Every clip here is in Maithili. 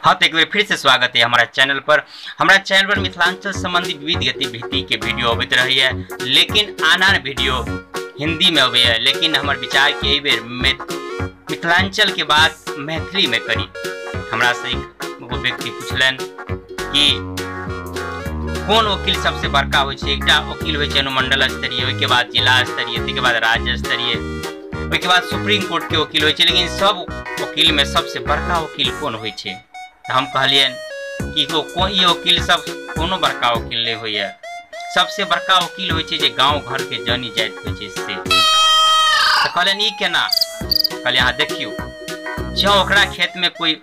हाँ, तो एक बेर फिर से स्वागत है हमारा चैनल पर। हमारा चैनल पर मिथिलांचल संबंधी विविध गतिविधि के वीडियो अबैत रहैए, लेकिन आन आन वीडियो हिंदी में अबैए। लेकिन हमर विचार के एहि बेर मिथिलांचल के बात मैथिली में करी। हमरा से एक व्यक्ति पुछलनि कि कोन वकील सबसे बड़का होइ छै। एकटा वकील होइ छै अनुमंडल स्तरीय, ओहिके बाद जिला स्तरीय, ताहिके बाद राज्य स्तरीय, ओहिके बाद सुप्रीम कोर्ट के वकील होइ छै। लेकिन सब वकील में सबसे बड़का वकील कोन होइ छै? तऽ हम कहलियनि कि ई वकील सब कोनो बड़का वकील नहि होइए। सबसे बड़का वकील होइ छै जे गाँव घर के जनी जाइत होइ छै से। तऽ कहलियनि ई केना? कहलियै अहाँ देखियौ, जँ ओकरा खेत में कोई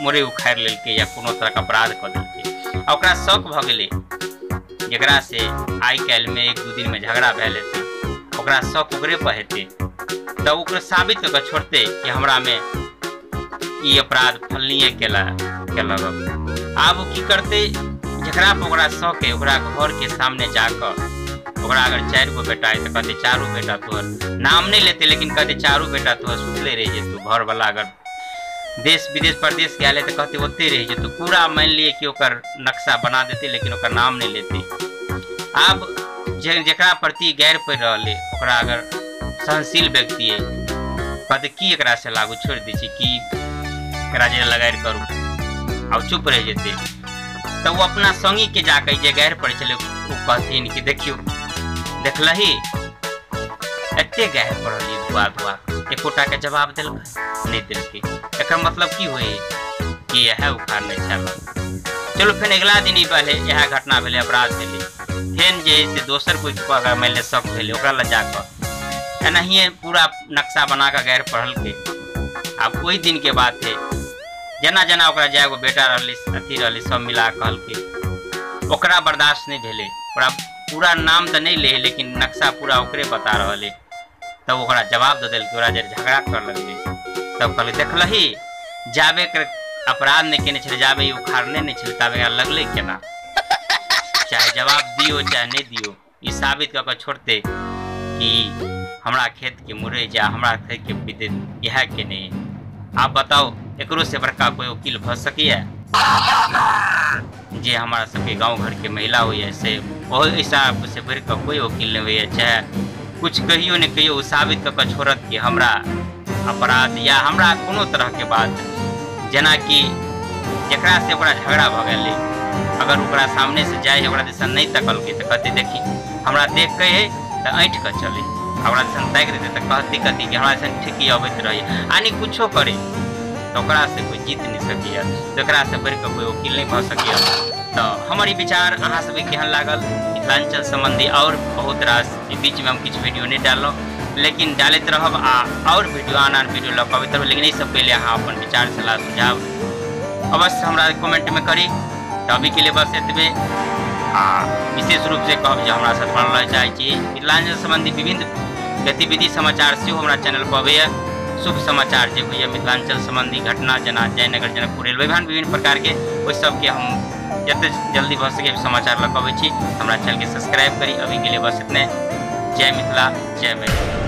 मुरई उखाड़ि लेलकै या कोनो तरहके अपराध कऽ देलकै आ ओकरा शक भऽ गेलै, जकरा से आइ काल्हि में एक दू दिन में झगड़ा भेल हेतै, ओकरा शक ओकरे पर हेतै, तऽ ओकरा साबित कऽ के छोड़तै कि हमरा में ई अपराध फलनिये केलक। आब ओ की करतै, जकरा पर ओकरा शक है ओकरा घर के सामने जाकऽ ओकरा अगर 4 गो बेटा है तऽ कहतै चारू बेटा तोहर, नाम नहि लेतै लेकिन कहतै चारू बेटा तोहर सुतले रहि जेतौ। घरवला अगर देश विदेश परदेश गेल है तऽ कहतै ओतहि रहि जेतौ। पूरा मानि लिअ कि ओकर नक्शा बना देतै लेकिन ओकर नाम नहि लेतै। आब जकरा प्रति गैर पड़ि रहल है ओकरा अगर सहनशील व्यक्ति है कहतै की एकरा से लागू, छोड़ि दै छी, की एकरा जे लगारि करू, आब चुप रहि जेतै। तऽ ओ अपना संगी के जाके जे गैर पड़ै छलै ओ कहथिन कि देखियौ, देखलही एते गैर पड़लियै धुआ धुआ, एकोटा के जवाब देलकै नहि देलकै, एकर मतलब की होइ कि इएह उखाड़ने छल। चलू फेर अगिला दिन ई भेलै, इएह घटना भेलै, अपराध भेलै। फेर जे है से दोसर कोइ अगर मानि लिअ शक भेलै ओकरा लग जाकऽ एनाहिए पूरा नक्शा बना कऽ गैर पढ़लकै। आब ओहि दिन के बात है, जेना जेना ओकरा जाए गो बेटा रहलै अथी रहलै सब मिला कहलकै, ओकरा बर्दाश्त नहि भेलै। ओकरा पूरा नाम तऽ नहि लै लेकिन नक्शा पूरा ओकरे बता रहल है। तब ओकरा जवाब दऽ देलकै, ओकरा जे झगड़ा कर लगलै। तब कहलकै देखलही, जाबे अपराध नहि केने छलै, जाबे ई उखाड़ने नहि छलै, ताबे एकरा लगलै केना? चाहे जवाब दियौ चाहे नहि दियौ, ई साबित कऽ कऽ छोड़तै कि हमरा खेत के मुरई जा हमरा खेत के विद्युत इएह केने। आब बताउ एकरो से बड़का कोई वकील भऽ सकैए? जे हमारा सबके गाँव घर के महिला होइए से ओहि हिसाब से बढ़ि कऽ कोई वकील नहि होइए। चाहे कुछ कहियो नहि कहियो ओ साबित कऽ कऽ छोड़त कि हमरा अपराध या हमरा कोनो तरहके बात, जेनाकि जकरा से ओकरा झगड़ा भऽ गेलै, अगर ओकरा सामने से जाइ ओकरा दिसन नहि तकलकै तऽ कहतै देखी हमरा देख के है तऽ ऐंठ कऽ चलै, ओकरा दिसन ताकि देतै तऽ कहतै कथी कि हमरा दिसन ठेकी अबैत रहै, आनी कुछो करै तऽ ओकरा से कोई जीत नहि सकैए, तऽ एकरा से बढ़ि कऽ कोई वकील नहि भऽ सकैए। तऽ हमर ई विचार अहाँ सबके केहन लागल मिथिलांचल संबंधी? और बहुत रास बीचमे हम किछु वीडियो नहि डाललहुँ, लेकिन डालैत रहब आ और वीडियो आन आन वीडियो लऽ कऽ अबैत रहब। लेकिन एहिसँ पहिले अहाँ अपन विचार सलाह सुझाव अवश्य हमरा कमेंटमे करी। तऽ अभीके लिए बस एतबे, आ विशेष रूपसँ कहब जे हमरा साथ बनल रहय चाहै छी मिथिलांचल संबंधी विभिन्न गतिविधि समाचार सेहो हमरा चैनल पर अबैए। शुभ समाचार जे होइए मिथिलांचल संबंधी घटना जेना जयनगर जनकपुर रेलवे विभिन्न प्रकारके, ओहि सबके हम जते जल्दी भऽ सके समाचार लऽ कऽ अबै छी। हमरा चैनलके सब्सक्राइब करी। अभीके लिए बस इतने। जय मिथिला, जय मैथिली।